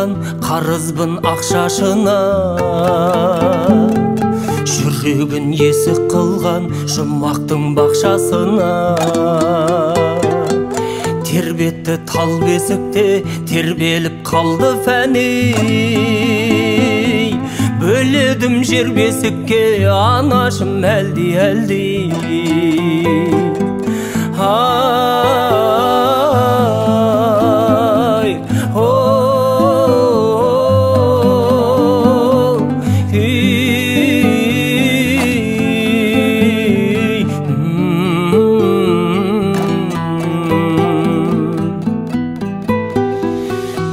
қылған қарызбын ақшашына, жүрегін есік қылған жұмақтың бақшасына. Тербетті тал бесікте тербеліп қалды фәни, бөледім жер бесікке анашым әлди әлди. Ай, о,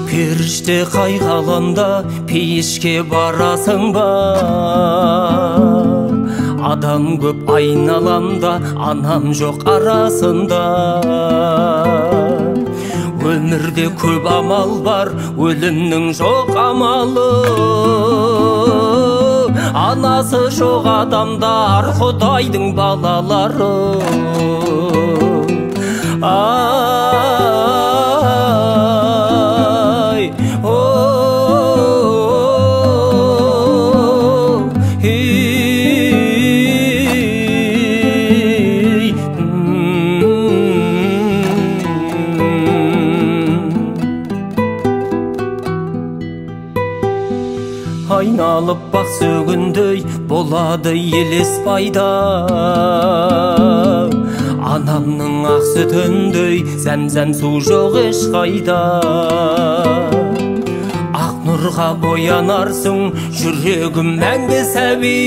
періште қай ғаламда пейішке барасың ба? Адам көп айналамда, анам жоқ арасында. Өмірде көп амал бар, өлімнің жоқ амалы. Анасы жоқ адамдар Құдайдың балалары. Ай, о, айналып бақ сөгіндей болады елес пайда. Анамның ақ сүтіндей зәм-зәм су жоқ ешқайда. Ақ нұрға боянарсың жүрегім мәңгі сәби,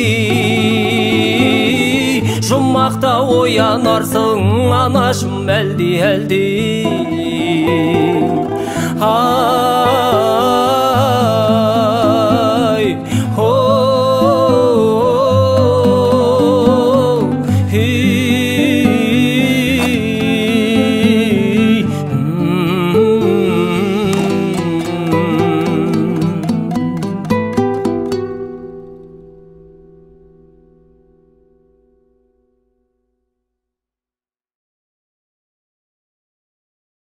жұмақта оянарсың анашым әлди әлди. Ай,